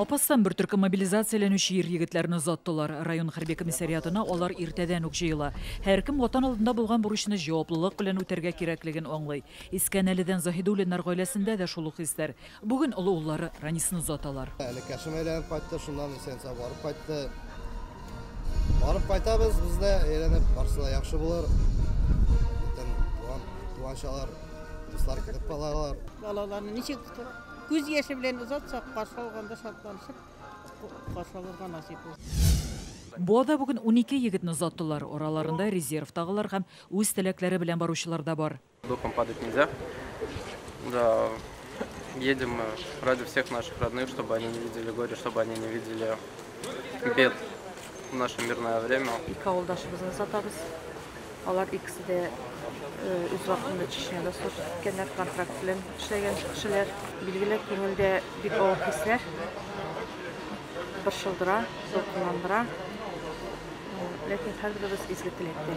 Апастан бер төркем мобилизацияләнүче ир-егетләрне озаттылар. Район хәрби комиссариатына алар иртәдән үк җыела. Һәркем Ватан алдында булган бурычны җаваплылык белән үтәргә кирәклеген аңлый. Искәнәледән Заһидуллиннар гаиләсендә дә шул ук хисләр. Бүген олы уллары Ранисны озаталар. Әле кәшем әйләнеп кайтты, шуннан исән-сау барып кайтты. Барып кайтабыз, без дә әйләнеп, барысы да яхшы булыр. Бөтен туган, туганчалар, дуслар көтеп калалар. Балаларны ничек күз яше белән озатсак, каршы алганда шатланышып каршы алырга насыйп булсын. Буада бүген 12 егетне озаттылар. Араларында резервтагылар һәм үз теләкләре белән баручылар да бар. Духом падать нельзя. Да, едем мы ради всех наших родных, чтобы они не видели горе, чтобы они не видели бед в наше мирное время. Ике авылдашыбызны озатабыз. Алар икесе дә үз вакытында Чечняда служить иткәннәр, контракт белән эшләгән кешеләр. Билгеле, күңелдә бик авыр хисләр борчылдыра, дулкынландыра. Ләкин һәрберебез изге теләктә.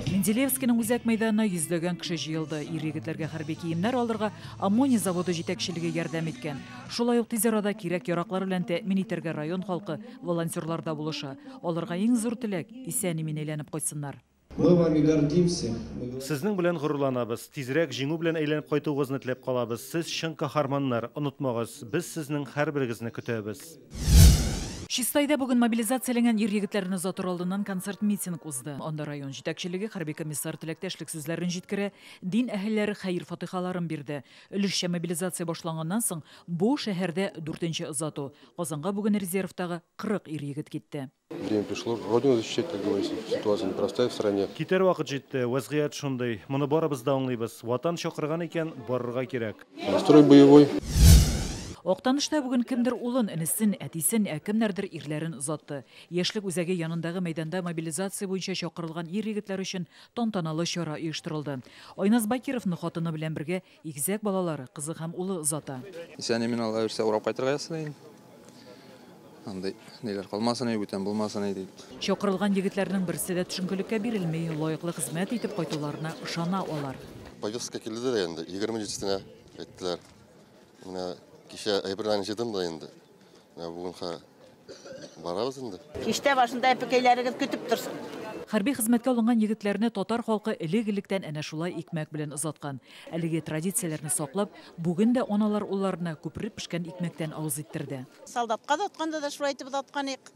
Менделеевскиның үзәк мәйданына йөзләгән кеше җыелды. Ир-егетләргә хәрби киемнәр алырга Аммоний заводы җитәкчелеге ярдәм иткән. Шулай ук тиз арада кирәк-яраклар белән тәэмин итәргә район халкы, волонтерлар да булыша. Аларга иң зур теләк исән-имин әйләнеп кайтсыннар. Мы вами гордимся. Сезнең белән горурланабыз. Тизрәк җиңү белән әйләнеп кайтуыгызны теләп калабыз. Сез чын каһарманнар, онытмагыз. Без сезнең һәрберегезне көтәбез. Чистайда бүген мобилизацияләнгән ир-егетләрне озатыр алдыннан концерт-митинг узды. Анда район җитәкчелеге, хәрби комиссар теләктәшлек сүзләрен җиткерә, дин әһелләре хәер-фатихаларын бирде. Өлешчә мобилизация башланганнан соң бу шәһәрдә дүртенче озату. Казанга бүген резервтагы 40 ир-егет китте. Время пришло родину защищать, как говорится, ситуация непростая в стране. Китәр вакыт җитте, вәзгыять шундый. Моны барыбыз да аңлыйбыз. Ватан чакырган икән, барырга кирәк. Настрой боевой. Актанышта бүген кемдер улын, энесен, әтисен, ә кемнәрдер ирләрен озатты. Яшьлек үзәге янындагы мәйданда мобилизация буенча чакырылган ир-егетләр өчен тантаналы чара оештырылды. Айназ Бакировны хатыны белән бергә игезәк балалары, кызы һәм улы озата. Исән-имин Алла бирсә урап кайтырга язсын инде. Андый ниләр калмасын, бүтән булмасын дип. Чакырылган егетләрнең берсе дә төшенкелеккә бирелми, лаеклы хезмәт итеп кайтуларына ышана алар. Повестка килде дә инде, 27-сенә әйттеләр. Менә кичә әйберләрне җыйдым да инде. Менә бүген барабыз инде. Киштә башында әпекәйләрегез көтеп торсын. Хәрби хезмәткә алынган егетләрне татар халкы элек-электән әнә шулай икмәк белән озаткан. Әлеге традицияләрне саклап, бүген дә аналар улларына күпереп пешкән икмәктән авыз иттерде. Солдатка озатканда да шулай итеп озаткан идек.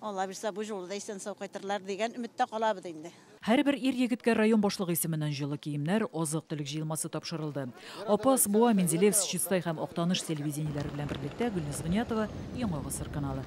Алла бирсә, бу юлы да исән-сау кайтырлар дигән өметтә калабыз инде. Һәрбер ир-егеткә район башлыгы исеменнән җылы киемнәр, азык-төлек җыелмасы тапшырылды. Апас, Буа, Менделеевск, Чистай һәм Актаныш телевидениеләре белән берлектә Гөлназ Гыниятова, Яңа Гасыр каналы.